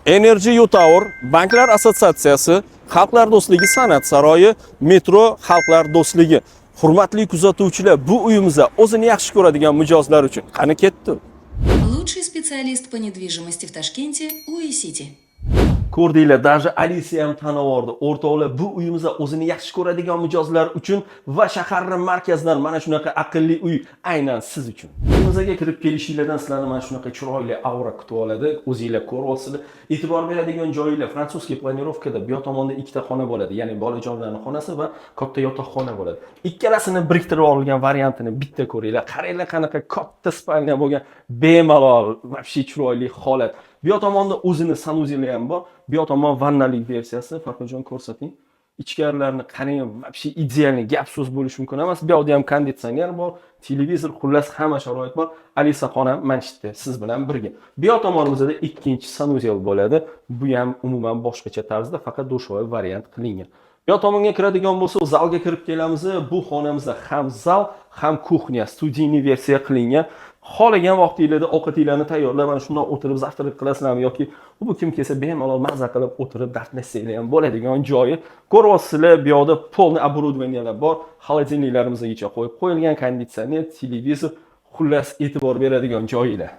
Energy U Tower, Banklar assotsiatsiyasi, Xalqlar do'stligi san'at saroyi, metro Xalqlar do'stligi. Hurmatli kuzatuvchilar, bu uyimizda o'zini yaxshi ko'radigan mijozlar uchun. Qani, ketdi. Лучший специалист по недвижимости в Ташкенте – UI City. Ko'rdinglar, даже Alisa ham tanib oldi. O'rtoqlar, bu uyimizda o'zini yaxshi ko'radigan mijozlar uchun va shaharning markazidan mana shunaqa aqlli uy aynan siz uchun. Uyimizga kirib kelishinglardan sizlarni mana shunaqa chiroyli aura kutib oladi. O'zinglar ko'ryapsizlar. E'tibor beradigan joyinglar, французский планировка da bu yoq tomonda ikkita xona bo'ladi. Ya'ni bolajonlarning xonasi va katta yotoqxona bo'ladi. Ikkalasini biriktirib olgan variantini bitta ko'ringlar. Qaranglar, qanaqa katta спальня bo'lgan, bemalol, вообще chiroyli holat. Bu yoq tomonda o'zini санузел i ham bor. Bu yoq tomon vannalik versiyasi. Farhodjon, ko'rsating. Ichkarilarni qarang, вообще идеальный, gap so'z bo'lishi mumkin emas. Bu yoqda ham konditsioner bor, televizor, xullas, hamma sharoit bor. Alisa xonam mana shu yerda siz bilan birga. Bu yoq tomonimizda ikkinchi санузел bo'ladi. Bu ham umuman boshqacha tarzda, faqat душевой variant qilingan. Bu yoq tomonga kiradigan bo'lsak, zalga kirib kelamiz. Bu xonamizda ham zal, ham кухня, студийный versiya qilingan. Xohlagan vaqtinglarda ovqatinglarni tayyorlab, mana shundoq o'tirib завтрак qilasizlarmi yoki bu kim kelsa, bemalol maza qilib o'tirib dardlashsanglar ham bo'ladigan joyi. Ko'ryapsizlar, bu yoqda полный оборудования lar bor, холодильник larimizgacha qo'yib qo'yilgan, konditsioner, televizor, xullas, e'tibor beradigan joylar.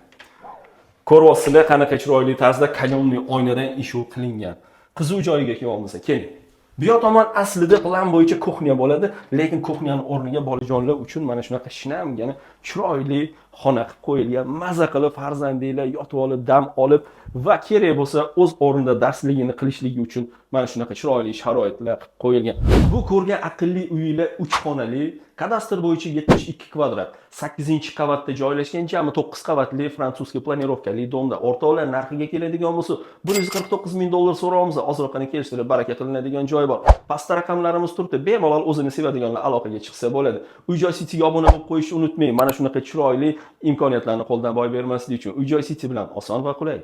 Ko'ryapsizlar, qanaqa chiroyli tarzda каленый oynadan eshik qilingan. Qiziq joyiga kelyapmiz, keling. Bu yoq tomon aslida plan bo'yicha кухня bo'ladi, lekin кухня ni o'rniga bolajonlar uchun mana shunaqa shinamgina chiroyli xona qilib qo'yilgan. Maza qilib farzandinglar yotib olib, dam olib va kerak bo'lsa, o'z o'rnida darsligini qilishligi uchun mana shunaqa chiroyli sharoitlar qilib qo'yilgan. Bu ko'rgan aqlli uylar 3 xonali, kadastr bo'yicha 72 kvadrat, 8-qavatda joylashgan, jami 9 qavatli французский планировка li дом da. O'rtoqlar, narxiga keladigan bo'lsa, 149 ming dollar so'rayapmiz, ozroqgina kelishtirib, baraka qilinadigan joyi bor. Pastda raqamlarimiz turibdi, bemalol o'zini sevadiganlar aloqaga chiqsa bo'ladi. Uy Joy Cityga obuna bo'lib qo'yishni unutmang. Mana shunaqa chiroyli imkoniyatlarni qo'ldan boy bermaslik uchun Uy Joy City bilan oson va qulay.